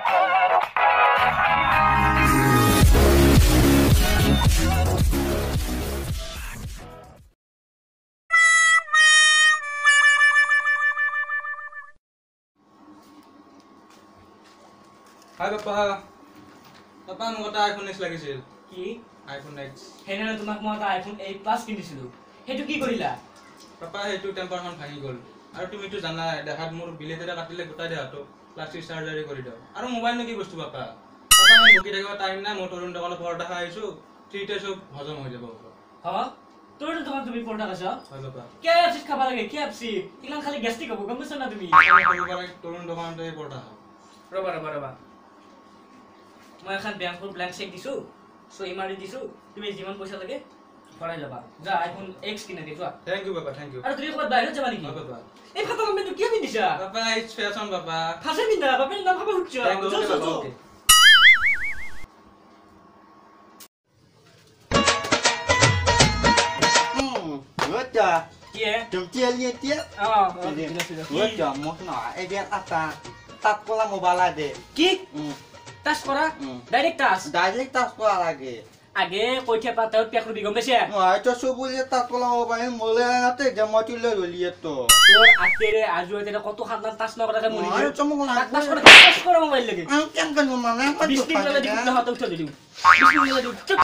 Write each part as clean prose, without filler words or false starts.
হাই papa, papa মোক এটা iPhone x লাগিছিল। কি আইফোন এক্স? সেইদিনা তোমাক মই এটা আইফোন 8 প্লাছ কিনিছিলো, সেইটো কি কৰিলা? পাপা সেইটো টেম্পাৰখন ভাঙি গ'ল। আৰু তুমিতো জানাই দেহাত মোৰ বিলেটেৰে কাটিলে গোটাই দেহাটো প্লাষ্টিক চাৰ্জাৰী কৰি দিওঁ। আৰু মোবাইলনো কি বস্তু পাপা? পাপা মই বকি থাকিব টাইম নাই, মই তৰুণ দোকানত পৰঠা খাই আহিছোঁ, ফ্ৰীতে চব হজম হৈ যাব। হ, তোৰ দোকান তুমি পৰঠা খাইছ? হয় পাপা। কে এফ চিত খাব লাগে, কে এফ চি ইমান খালি গেষ্ট্ৰিক হ'ব, গম পাইছা না তুমি? সৰুৰ পৰাই তৰুণ দোকানতে পৰঠা খাওঁ। ৰ'বা ৰ'বা ৰ'বা, মই এখন বেংকৰ ব্লেংক চেক দিছোঁ, চহী মাৰি দিছোঁ, তুমি যিমান পইচা লাগে ভৰাই ল'বা। যা আইফোন এক্স কিনে দে যোৱা। Thank U বাবা, thank U. আৰু তুমি ক'ৰবাত বাহিৰত যাবা নেকি? হয় বাবা। এই ফাটা লম্বেটো কিয় পিন্ধিছা? বাবা it's fashion বাবা। ফাঁচে পিন্ধা, বাপেৰ নাম খাব খুজিছ। Thank U, যোৱা, যোৱা, বাবা, যোৱা। অ'কে। কি হে? অ, তাত কলা মোবাইল দে। কি টাচ কৰা? Direct touch? ডাইৰেক্ট টাচ কৰা লাগে। আগে কৈঠা পাতাত পেক ৰুবি, গম পাইছা? মই তো চবুলে তাত কলা মোবাইল মোলে নাতে যে মই তুলে ধলি তো। তোৰ আতেৰে আজুৱেতেৰে কত খানদান টাচ নকৰাকে মৰি মই চমক টাচ কৰা, টাচ কৰা মোবাইল লাগে। আমি কেনকে মানে 20 মিনিট লাগে দি হাত উঠা দিওঁ। 20 মিনিট লাগে চুপ।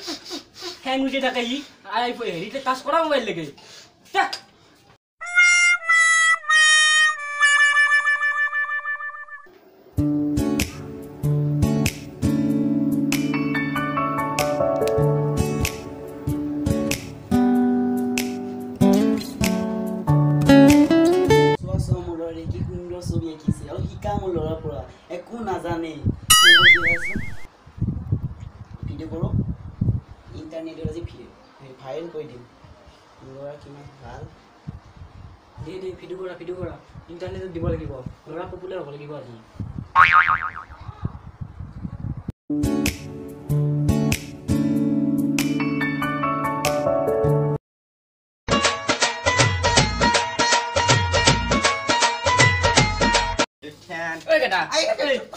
হ্যাং উঠে থাকে ই। I হেৰিতে টাচ কৰা মোবাইল লাগে। যা। চোৱা চোৱা, মোৰ ল'ৰাই কি সুন্দৰ ছবি আঁকিছে। অলপ শিকা মোৰ ল'ৰাৰ পৰা, একো নাজানে। ভিডিঅ' কৰোঁ, ইণ্টাৰনেটত আজি ভাইৰেল কৰি দিম। মোৰ ল'ৰা কিমান ভাল। দে দে, ভিডিঅ' কৰা, ভিডিঅ' কৰা, ইণ্টাৰনেটত দিব লাগিব। ল'ৰা পপুলাৰ হ'ব লাগিব আজি। ঐ গেটা,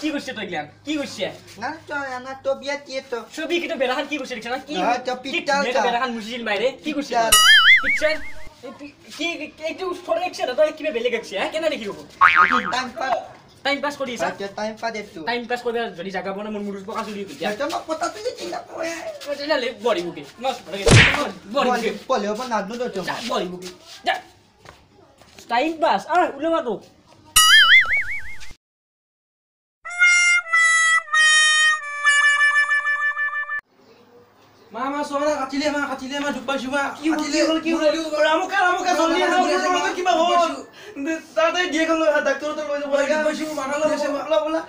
কি কৰিছে তই জ্ঞান? কি কৰিছে? না তো না তো বিয়া দিয়ে তো। ছবি কিন্তু বেৰাখান কি কৰিছে দেখিছা না? কি নহয়, তই কি পিকচাৰ ধুনীয়াকে চা। বেৰাখান মুচিছিল বাইৰে। কি কৰিছে? পিকচাৰ। পিকচাৰ কি এইটো ফটো আঁকিছে না তই? কিবা বেলেগ আঁকিছে হা? কেনে দেখিব? টাইম পাস, টাইম পাছ কৰি আছা? টাইম পাস এইটো। টাইম পাছ কৰিব যদি জাগা বনা মোৰ মুৰুজ পকা চুলি এতিয়া। তো মই কথা তুলি চিন্তা কৰে। তেতিয়াহ'লে বঢ়িব কি? বঢ়িব কি? পলে হ'ব নাজনো তো। যা, বঢ়িব কি? যা। টাইম পাছ আহ ওলোৱা তোক। মা মা চোৱা না, কাটিলে মা, কাটিলে মা, দুখ পাইছো মা। কি হ'ল, কি হ'ল, কি হ'ল? ৰামুকা, ৰামুকা, জলদি আহা, মোৰ ল'ৰাটো কিবা হ'ল। তাতে দিয়ে গ'ল, ডাক্তৰৰ তাত লৈ যাব লাগে। দুখ পাইছো, মাথা ঘূৰাইছে মা। ব'লা, ব'লা।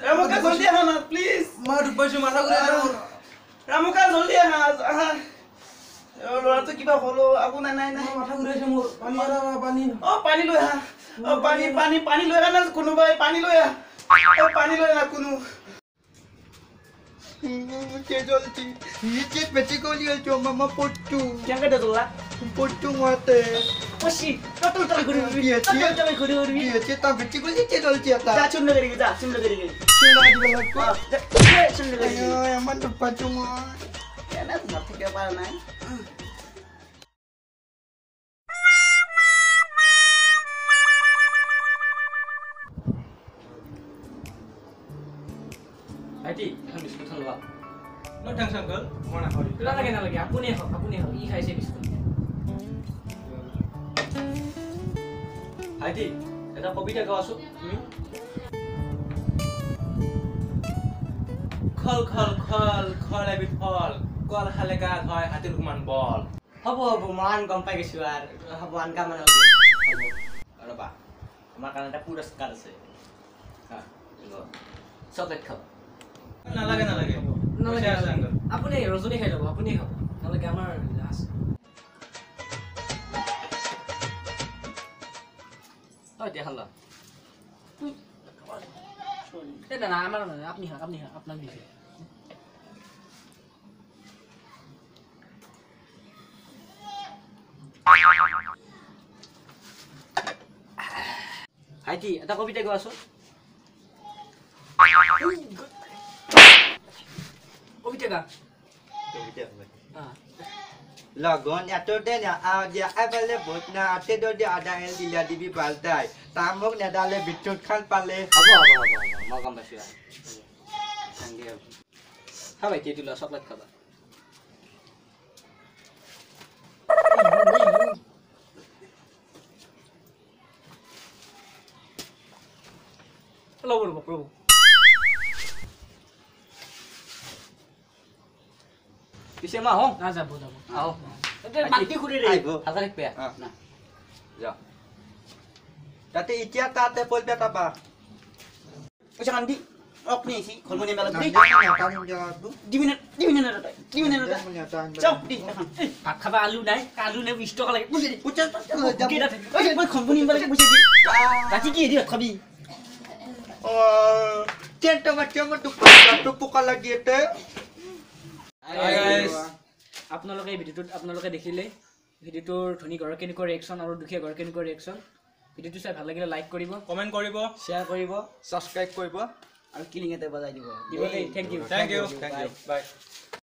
ৰামুকা, জলদি আহা না, প্লিজ। মা দুখ পাইছো, মাথা ঘূৰাইছে মোৰ। ৰামুকা, জলদি আহা, আহা। ল'ৰাটো কিবা হ'ল। আকৌ নাই নাই নাই, মাথা ঘূৰাইছে মোৰ। পানী আনা মা, পানী। অ পানী লৈ আহা। অ পানী, পানী, পানী লৈ আহা না, কোনোবাই পানী লৈ আহা। অ পানী লৈ আহা কোনো। জ্বলছি নিচে বেছি গলি হচ্ছে মামা পট্টু। কেনেকৈ জ্বলা? পট্টু মাতে। অসি ততল তল ঘূৰি ঘূৰি, ততল তল ঘূৰি ঘূৰি। কি হচ্ছে তা বেছি গলি জ্বলছি এটা। যা চূৰ্ণ কৰি যা, চূৰ্ণ কৰি। চূৰ্ণ দিব লাগব। চূৰ্ণ কৰি। আমাৰ তো পাচু মই কেনে তোমাৰ থেকে পাৰা নাই। ভাইটি, এখন বিস্কুট লোৱা। ন thanks uncle, মই নাখাওঁ। নালাগে নালাগে, আপুনিয়ে খাওক, আপুনিয়ে খাওক। ই খাইছে বিস্কুট। ভাইটি এটা কবিতা গোৱাচোন তুমি। খল খল খল খল এবিধ ফল, কল খালে গাত হয় হাতীৰ সমান বল। হ'ব হ'ব, মই গম পাই গৈছো আৰু হ'ব, আন কাম নালাগে। হ'ব, ৰ'বা, আমাৰ কাৰণে এটা পুৰস্কাৰ আছে। হা, চকলেট খাওক। নালাগে নালাগে। নালাগে। পইচা আছে আংকল। আপুনি ৰজনী খাই ল'ব, আপুনি খাওক। নালাগে, আমাৰ আছে। অ দিয়া খালা। এই না না, আমাৰ নহয়, আপুনি খাওক, আপুনি খাওক, আপোনাক দিছে। ভাইটি এটা কবিতা গোৱাচোন। কবিতা লগন এততে এফালে ভোট না আতে যদি আধা এল দিলা দিবি পাল্টাই তামুক নেদালে বিদ্যুৎ খান পালে। হ'ব হ'ব হ'ব হ'ব, মই গম পাইছোঁ। খাবা এতিয়া লোৱা, চকলেট খাবা। ৰ'ব ৰ'ব ৰ'ব, পিছে মই আহোঁ। না যাব যাব, আহোঁ। মাটি খুলি দে। আহিব। ভালকে থাকিবি। না। যা। তাতে এতিয়া তাতে পলবে পাবা। পইচা কান্দি অকনি আহিছি ঘৰমনি মেলা দিবি না, দিবি না তই, দিবি না তই, যাওঁ দি এখন। ভাত খাবা আলু নাই, আলু নাই, 20 টকা লাগে, পইচা দি। কেইটা থাকে? মই ঘৰমনি মেলা পইচা দি, ৰাতি কি দি ভাত খাবি? পোকা লাগি। আপোনালোকে এই ভিডিঅ'টোত আপোনালোকে দেখিলে ভিডিঅ'টোৰ ধনী ঘৰৰ কেনেকুৱা ৰিয়েকশ্যন আৰু দুখীয়া ঘৰৰ কেনেকুৱা ৰিয়েকশ্যন। ভিডিঅ'টো চাই ভাল লাগিলে লাইক কৰিব, কমেণ্ট কৰিব, শ্বেয়াৰ কৰিব, ছাবস্ক্ৰাইব কৰিব আৰু কিলিং এটা বজাই দিব দিব দেই। Thank you, thank you, thank you, bye.